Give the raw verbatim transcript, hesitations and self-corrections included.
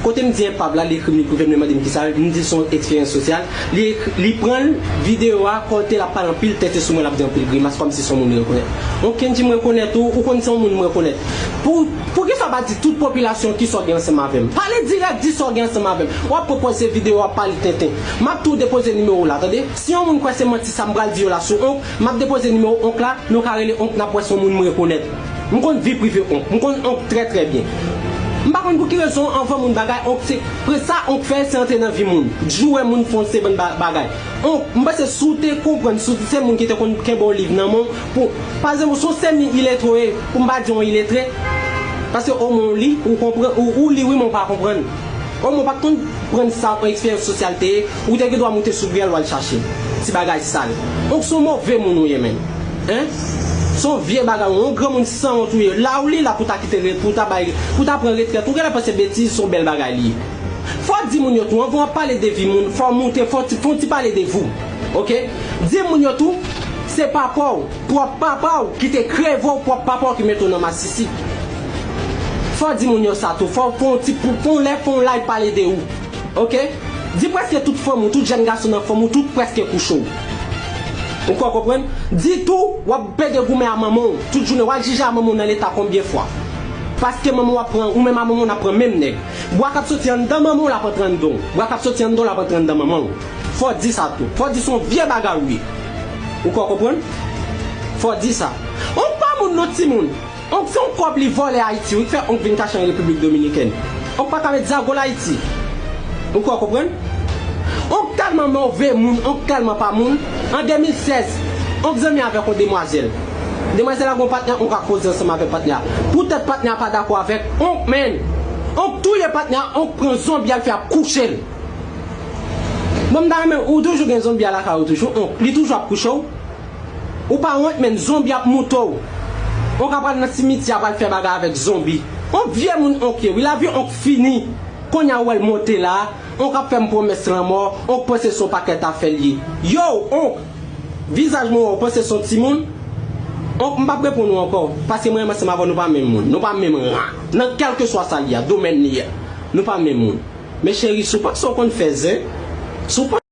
Kote m di enpav la, li ekri m, li prive m, li mande m kisa l, m di se yon eksperyans sosyal. Li, li pran l, videyo a, kote l ap pale anpil tenten sou mwen, l ap di anpil grimas, kòmsi se yon moun li rekonèt. Yon Kendji, m rekonèt ou, ou konn se yon moun m rekonèt. Pou, poukisa w pa di tout popilasyon kisa w gen ansanm avè m? Pale dirèk, di sa w gen ansanm avè m. W ap pran pòz se videyo, w ap pale tenten. M ap tou depoze nimewo w la, tande? Si yon moun kwè se manti sa m pral di yo la sou onk, m ap depoze nimewo onk la, nou ka rele onk, n ap wè se yon moun m rekonèt. M konn vi prive onk. M konn onk trè, trè byen. M pa konn pou ki rezon, anvan moun bagay, onk se, pre sa onk fè, se antre nan vi moun. Joure moun, fè yon se bann ba-, bagay. Onk, m panse si w te konprann, si w se moun ki te konn kenbe yon liv nan men w, pou, pa egzanp, si w se mi iletre w ye, pou m pa di yon iletre, paske omwen w li, ou konprann, ou, ou li wi, men w pa konprann. Omwen w pa t konn pran sa, yon eksperyans sosyal te ye, ou te gen dwa moute sou vyèl w al chache l. Ti bagay sal. Onk se yon move moun ou ye, menm. Hein? Se yon vye bagay, yon granmoun sanwont ou ye. La ou li la pou ta kite re-, pou ta bay, pou ta pran retrèt. Ou genlè panse betiz se yon bèl bagay li ye. Fò w di moun yo tou, anvan w ap pale de vi moun, fò w moute, fò w ti, fò w ti pale de vou. Oke? Di moun yo tou, se papa w, pwòp papa w ki te kreve w, pwòp papa w ki mete w nan masisi. Fò w di moun yo sa tou, fò w fè yon ti pou, fè yon lè, fè yon live pale de ou. Oke? Di prèske tout fanmi w, tout jèn gason nan fanmi w, tout prèske kouche w. Ou kwè w konprann? Di tou, w ap pede goumen a manman w. Tout jounen, w al jije a manman w nan leta konbyen fwa? Paske manman w ap pran, ou menm a manman w n ap pran menm nèg. Bwa k ap soti anndan manman w l ap antre anndan w. Bwa k ap soti anndan w l ap antre anndan manman w. Fò w di sa tou. Fò w di se yon vye bagay ou ye. Ou kwè w konprann? Fò w di sa. Onk pa moun non timoun. Onk se yon kòb li vòlè Ayiti wi k fè onk vin kache an Repiblik Dominikèn. Onk pa ka met zago l Ayiti. Ou kwè w konprann? Onk tèlman move moun, onk tèlman pa moun. An de mil sèz, onk zanmi avèk yon demwazèl. Demwazèl la gen yon patnè, onk ap koze ansanm avèk patnè a. Poutèt patnè a pa dakò avèk onk, menn. Onk touye patnè a, onk pran zonbi a, l fè ap kouche l. Bon, m ta renmen, ou toujou gen zonbi a lakay ou toujou, onk. Li toujou ap kouche w. Ou pa wont, menn, zonbi ap moute w. Onk ap pral nan simityè, pral fè bagay avèk zonbi. Onk vye moun onk ye wi, lavi onk fini. Kounye a ou wè l monte la, onk ap fè m pwomès lanmò, onk panse se yon pakèt afè l ye. Yo, onk, vizaj mwen wè, ou panse se yon timoun? Onk, m p ap reponn ou ankò, paske mwen menm ansanm avè w, nou pa menm moun, nou pa menm ran. Nan kèlkeswa sa l ye a, domèn li ye a, nou pa menm moun. Men cheri, si w panse w konn fè zen, si w panse